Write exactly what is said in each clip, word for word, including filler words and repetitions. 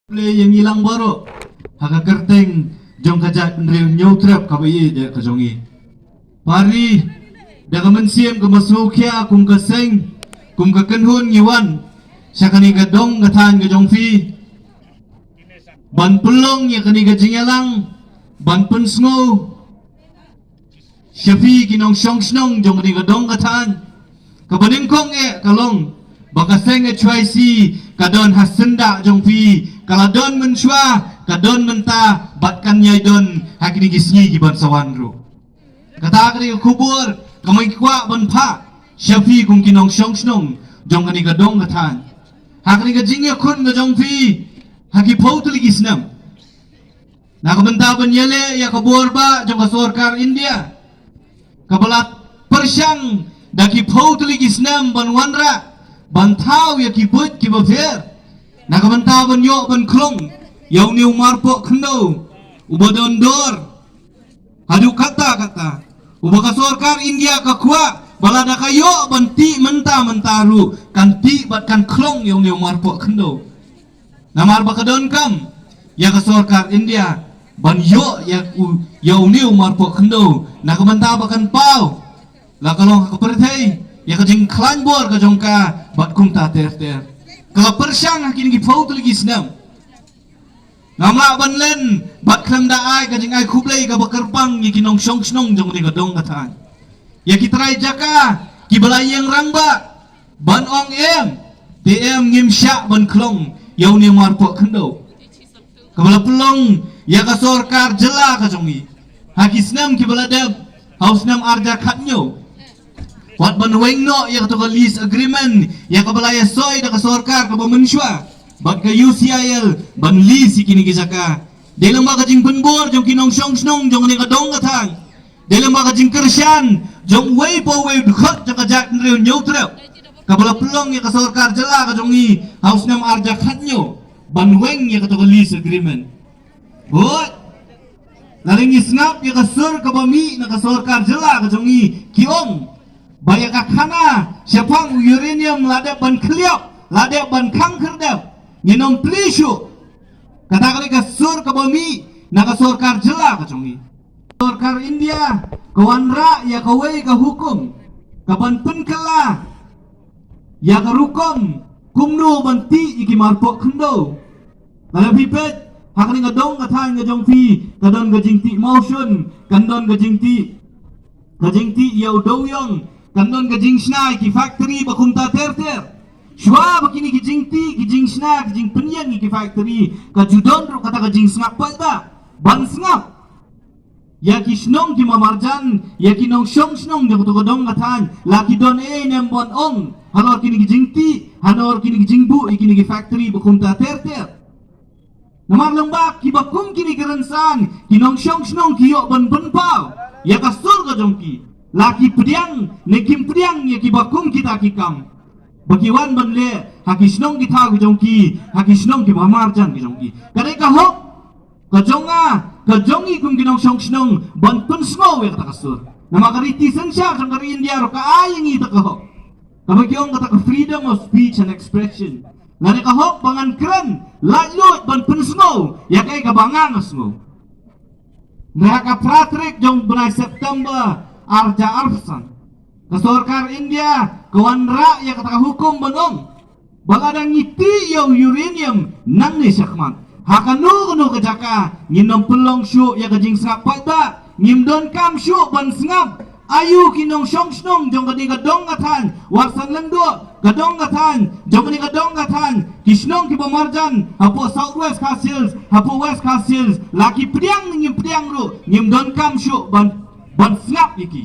Khublei ïa ngi lang baroh ha ka kyrteng jong ka jaitbynriew Hynñiewtrep kaba ïeit ka jong ngi. Pari, da ka mynsiem kaba sngewkhia kum ka seng, kum ka kynhun ngi wan sha kane ka dong ka thaiñ ka jong phi ban pynlong ïa kane ka jingïalang, ban pynsngew sha phi ki nongshong shnong jong kane ka dong ka thaiñ. Kaba nyngkong eh ka long ba ka seng H Y C ka don ha syndah jong phi, ka la don mynshuwa, ka don mynta bad kan ïai don ha kine ki sngi ki ban sa wan ruh. Kata ka dei ka khubor kaba ngi kwah ban phah sha phi kum ki nongshong shnong jong kane ka dong ka thaiñ. Ha kane ka jingïakhun ka jong phi ha ki phew tylli ki snem, na ka bynta ban ïaleh ïa ka bor ba jong ka sorkar India kaba la pyrshang da ki phew tylli ki snem ban wanrah, ban thaw ïa ki buit kiba pher, na ka bynta ban ïoh ban khlong ïa une u marpoh khyndew uba don dor haduh katta katta, uba ka sorkar India ka kwah ba lada ka ïoh ban tih mynta mynta ruh kan tih bad kan khlong ïa une u marpoh khyndew. Namar ba ka donkam ïa ka sorkar India ban ïoh ïa u, ïa une u marpoh khyndew na ka bynta ba kan paw la ka long ha ka pyrthei ïa ka jingkhlaiñ bor ka jong ka bad kumta ter ter. Ka la pyrshang ha kine ki phew tylli ki snem. Ngam lah ban len bad khlem da ai ka jingai khublei kaba kyrpang ïa ki nongshong shnong jong kane ka dong ka thaiñ, ïa ki trai jaka kiba la ïeng rangbah ban ong em, te em, ngim shah ban khlong ïa une u marpoh khyndew. Kaba la pynlong ïa ka sorkar jylla ka jong ngi ha ki snem kiba la dep, ha u snem ar hajar khathynñiew, wat ban weng noh ïa kato ka lease agreement ïa kaba la ïasoi da ka sorkar kaba mynshuwa bad ka U C I L ban lease ïa kine ki jaka. Dei lyngba ka jingpynbor jong ki nongshong shnong jong kane ka dong ka thaiñ, dei lyngba ka jingkyrshan jong uwei pa uwei u dkhot jong ka jaitbynriew Hynñiewtrep kaba la pynlong ïa ka sorkar jylla ka jong ngi ha u snem ar hajar khathynñiew ban weng ïa kato ka lease agreement. Hooid, lada ngi sngap ïa ka sur kaba mih na ka sorkar jylla ka jong ngi, ki ong ba ïa ka khana shaphang u uranium la dep ban khylliap, la dep ban khang khyrdep, ngin ym plie shuh. Kata ka dei ka sur kaba mih na ka sorkar jylla ka jong ngi. Sorkar India ka wanrah ïa kawei ka hukum kaban pynkylla ïa ka rukom kumno ban tih ïa ki marpoh khyndew. Lada phi peit ha kane ka dong ka thaiñ ka jong phi, ka don ka jingtih mawshun, kan don ka jingtih, ka jingtih ïa u dewiong, kan don ka jingshna ïa ki factory ba kumta ter ter. Shuwa ba kine ki jingtih, ki jingshna, ki jingpynïeng ïa ki factory, ka ju don ruh kata ka jingsngap paidbah ban sngap ïa ki shnong kiba marjan, ïa ki nongshong shnong jong kato ka dong ka thaiñ, la ki don ei ne em ban ong halor kine ki jingtih, halor kine ki jingbuh ïa kine ki factory ba kumta ter ter. Namar lyngba kiba kum kine ki rynsan, ki nongshong shnong ki ïoh ban pynpaw ïa ka sur ka jong ki, la ki pdiang ne kim pdiang ïa kiba kum kita ki kam ba ki wan ban leh ha ki shnong ki thaw ki jong ki, ha ki shnong kiba marjan ki jong ki. Ka dei ka hok ka jong nga, ka jong ngi kum ki nongshong shnong ban pynsngew ïa kata ka sur. Namar ka riti synshar jong ka ri India ruh ka ai ïa ngi kata ka hok kaba ki ong kata ka freedom of speech and expression. Lane ka hok ba ngan kren laitluid ban pynsngew ïa kaei kaba nga nga sngew. Hynrei ha ka phra tarik jong u bnai September ar hajar arphew san, ka sorkar India ka wanrah ïa kata ka hukum ban ong ba lada ngi tih ïa u uranium nangne shakhmat ha kano kano ka jaka, ngin ym pynlong shuh ïa ka jingsngap paidbah, ngim donkam shuh ban sngap aïu ki nongshong shnong jong kane ka dong ka thaiñ, wat san lyndoh ka dong ka thaiñ, jong kane ka dong ka thaiñ, ki shnong kiba marjan hapoh South West Khasi Hills, hapoh West Khasi Hills, la ki pdiang ne ngim pdiang ruh, ngim donkam shuh ban, ban sngap ïa ki.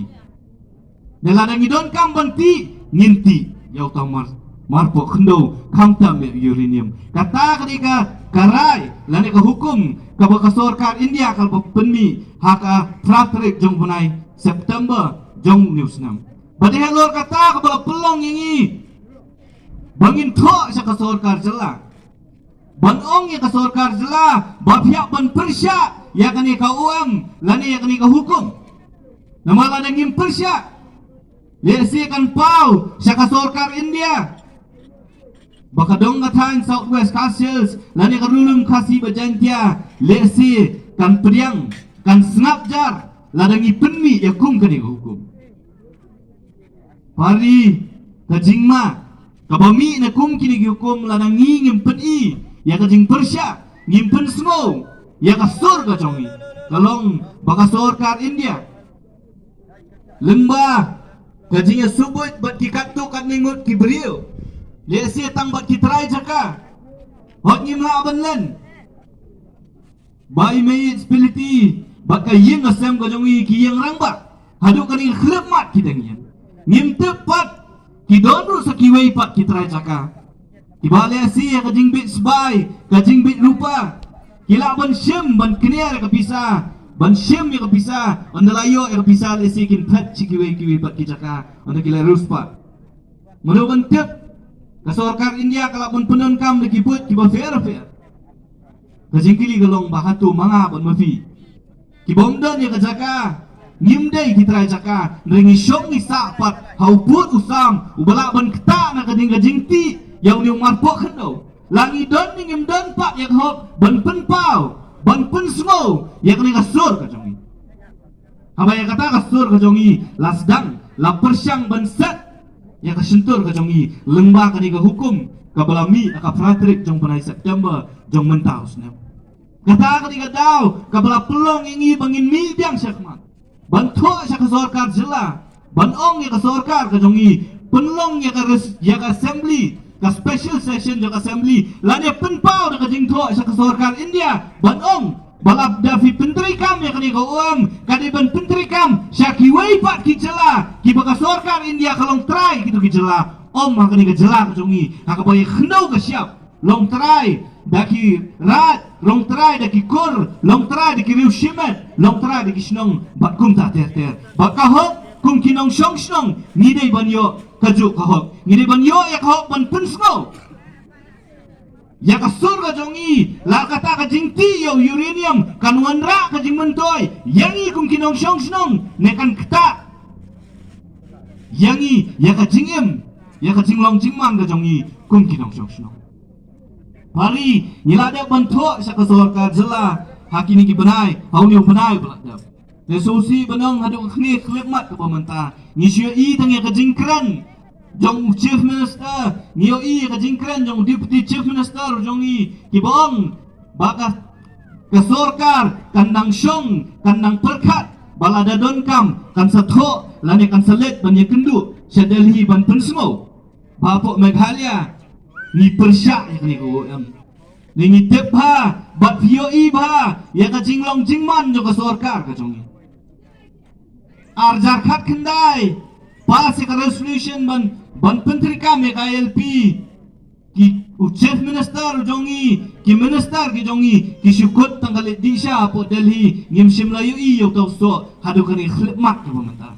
Ne lada ngi donkam ban tih, ngin tih ïa uta u mar, marpoh khyndew, khamtam ïa u uranium. Kata ka dei ka, ka rai lane ka hukum kaba ka sorkar India ka la pynmih ha ka phra tarik jong u bnai September jong une u snem. Bad dei halor kata kaba la pynlong ïa ngi ba ngin thoh sha ka sorkar jylla ban ong ïa ka sorkar jylla ba phi hap ban pyrshah ïa kane ka O M lane ïa kane ka hukum. Namar lada ngim pyrshah, lehse kan paw sha ka sorkar India ba ka dong ka thaiñ South West Khasi Hills lane ka Ri Lum Khasi bad Jaiñtia lehse kan pdiang, kan sngap jar lada ngi pynmih ïa kum kane ka hukum. Pari, ka jingma kaba mih na kum kine ki hukum lada ngi ngim pyni ïa ka jingpyrshah, ngim pynsngew ïa ka sur ka jong ngi, ka long ba ka sorkar India lyngba ka jingïasubud bad ki katto katne ngut ki briew, lehse tang bad ki trai jaka, hooid ngim lah ban len ba i mei i spiliti bad ka ïing ka sem ka jong i, ki ïing rangbah, haduh kane ka khyllipmat ki dang ïeng. Ngim tip pat, ki don ruh sa kiwei pat ki trai jaka kiba lehse ïa ka jingbit sbai, ka jingbit rupa, ki lah ban shim ban kner ïa ka pisa, ban shim ïa ka pisa, ynda la ïoh ïa ka pisa lehse kin phet sha kiwei kiwei pat ki jaka, ynda ki la riewspah. Mano ban tip, ka sorkar India ka lah ban pyndonkam da ki buit kiba pher pher. Ka jingkylli ka long ba hato ma nga bad ma phi kiba ym don ïa ka jaka, ngim dei ki trai jaka, hynrei ngi shong ngi sah pat ha u pud u sam uba lah ban ktah na ka ding ka jingtih ïa une u marpoh khyndew. La ngi don ne ngim don pat ïa ka hok ban pynpaw, ban pynsngew ïa kane ka sur ka jong ngi. Haba ïa kata ka sur ka jong ngi la sdang, la pyrshang ban set ïa ka shyntur ka jong ngi lyngba kane ka hukum kaba la mih ha ka phra tarik jong u bnai September jong mynta u snem. Kata ka dei ka daw kaba la pynlong ïa ngi ba ngin mih biang shakhmat ban thoh sha ka sorkar jylla, ban ong ïa ka sorkar ka jong ngi, pynlong ïa ka res-, ïa ka assembly, ka special session jong ka assembly, lane pynpaw da ka jingthoh sha ka sorkar India ban ong ba lada phi pyntreikam ïa kane ka O M, ka dei ban pyntreikam sha kiwei pat ki jylla kiba ka sorkar India ka long trai kito ki jylla. Ym ha kane ka jylla ka jong ngi, ha kaba ïa khyndew ka shyiap, long trai da ki raid, long trai da ki kur, long trai da ki riew shimet, long trai da ki shnong bad kumta ter ter. Bad ka hok kum ki nongshong shnong ngi dei ban ïoh kajuh ka hok. Ngi dei ban ïoh ïa ka hok ban pynsngew ïa ka sur ka jong ngi, la kata ka jingtih ïa u uranium kan wanrah ka jingmyntoi ïa ngi kum ki nongshong shnong ne kan ktah ïa ngi ïa ka jingim, ïa ka jinglong jingman ka jong ngi kum ki nongshong shnong. Pari, ngi la dep ban thoh sha ka sorkar jylla ha kine ki bnai, ha une u bnai ba la dep. Te sngewsih ban ong haduh kane ka khyllipmat kaba mynta ngi shu ïohi tang ïa ka jingkren jong u Chief Minister, ngi ïohi ïa ka jingkren jong u Deputy Chief Minister jong ngi kiba ong ba ka, ka sorkar kan nang shong, kan nang pyrkhat ba lada donkam kan sa thoh lane kan sa leit ban ïakynduh sha Delhi ban pynsngew ba hapoh Meghalaya ngi pyrshah ïa kane ka O M. Ne ngi tip bha bad phi ïohi bha ïa ka jinglong jingman jong ka sorkar ka jong ngi. Ar hajar khatkhyndai pass ïa ka resolution ban, ban pyntreikam ïa ka I L P. Ki, u Chief Minister u jong ngi, ki minister ki jong ngi ki shu kut tang ka leit dih sha hapoh Delhi, ngim shym la ïohi ïa uta u soh haduh kane ka khyllipmat kaba mynta.